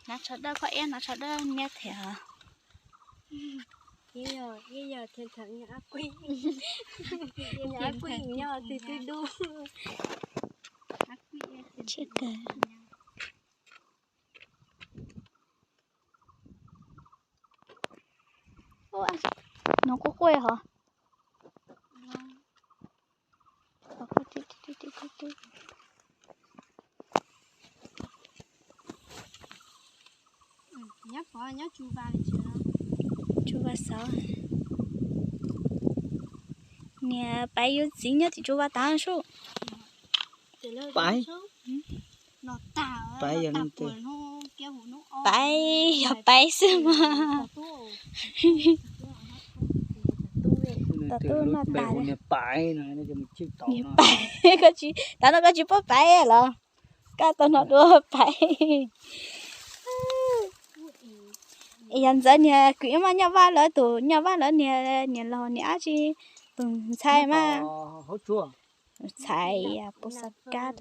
Hnav tsho dawb, koj ib hnav tsho dawb niab thiab. Yeej yog, yeej yog thiaj thawm nyob Ab Kuij, nyob Ab Kuij nyob twg twb dub. Tsis kawg. No quaj quaj hov. Tsuj vaj xauv. Niam paiv yuav txiv nyob tim tsuj vaj tag sub. Paiv, paiv yog leej twg? Paiv yog paiv xwb mas. Tom tub noj tas. Niam paiv, koj tsis, tav no koj tsis paub paiv los? Koj tau no dua paiv. Yog ntxawv niag kwv maj nyoj vaj lawv tus, nyoj vaj lawv niag, niag laus niag ab tsi, tus ntxhais mas. Ntxhais puas xav kab.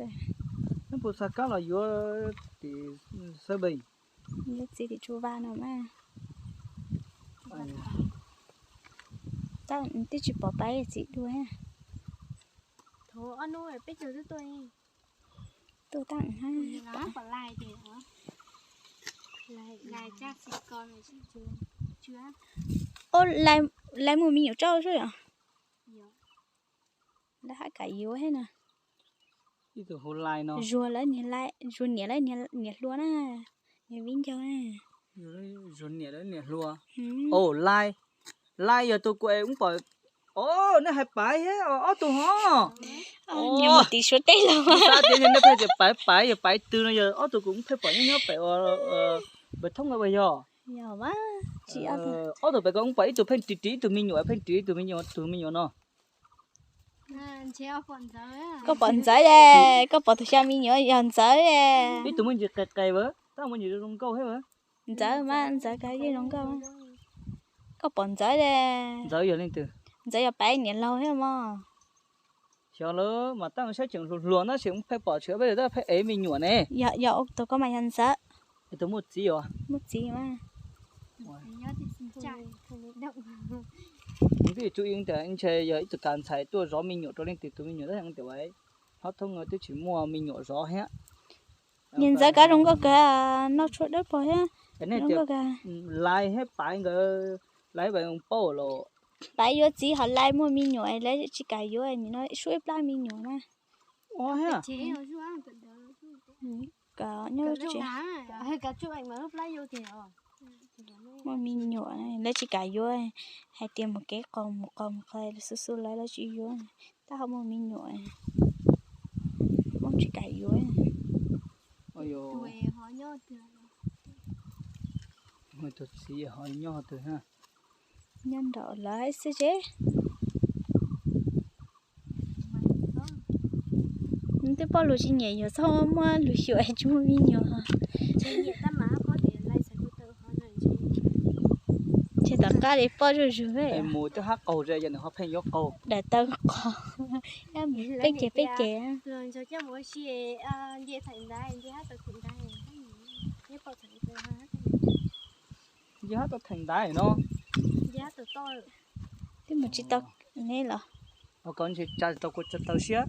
Puas xav kab los yuav tim Xawb Npees. Yuav txiv tim tsuj vaj no mas. Tab twb tsis pom paiv txiv dua. Tuaj tab. Lais muaj me nyuam rau xwb yom. Lawv haj kam yuav thiab no. Zuag lawv, Zuag niam lawv niam hluas na, niam viv ncaus na. Zuag niam lawv niam hluas. Lais, Lais yog tus kuv es ub pom. Os, nej hais paiv thiab ob tug hov. Niam mus tim Suav teb los. Xav tias yog nej pheej tias paiv paiv yog paiv twg no, yog ob tug kuv ub pheej pom nyob nyob pem Npawg Thoob no puas yog? Ob tug pem ko ub pom ib tug pheej ris ris ib tug me nyuam, pheej ris ib tug me nyuam, tus me nyuam no. Koj pom Ntxawv, koj pom tus xya me nyuam yog Ntxawv. Ib tug muaj ntsis qes qes, tab muaj ntsis zoo nkauj thiab. Ntxawv mas, Ntxawv kav yeej zoo nkauj. Koj pom Ntxawv, Ntxawv yog leej twg? Ntxawv yog paiv niam laug thiab mog. Xyov lawv mas tab saib tseem hluas hluas tab sis pheej pom tseem pheej tab pheej ev me nyuam ne. Yog, yog tus ko mas yog Ntxawv. Tus muaj txiv os? Muaj txiv mas. Twb tsuas yog ntshe yog ib tug kav ntxhais tuaj zov me nyuam rau leej twg tus me nyuam tab sis tias Hlob Thoob twb tsis muaj me nyuam zov thiab. Niam Ntxawv kav zoo nkauj kawg, noj tshuaj dawb paug thiab. Zoo nkauj kawg. Lais thiab paiv nkawd, Lais paiv paub los. Paiv yuav txiv ho Lais muaj me nyuam, Lais tsis kam yuav, nim no suab ib plab me nyuam na. Ua thiab. Kom nyob tsev. Muaj me nyuam, lawv tsis kam yuav, hais tias mus kev qau mus qau mus qau xub xub lawv, lawv tsis yuav, tab ho muaj me nyuam, muaj tsis kam yuav. Tus txiv ho nyob twg? Nyob nraum lawv xwb ces. Twb poj lus tsis nyiam yuav txhob muab lus xyuam es tsis muaj me nyuam. Ces tom qab li poj zuj zus. Mus twb hab qaug, yog nws ho pheej yuav qaug. Daim taw qhov, peb ces peb ces. Nce hab tau theem ntaiv no. Twb mus tsis tau ne los. Ho kom ntshe tsa tau kua tsa taw siab.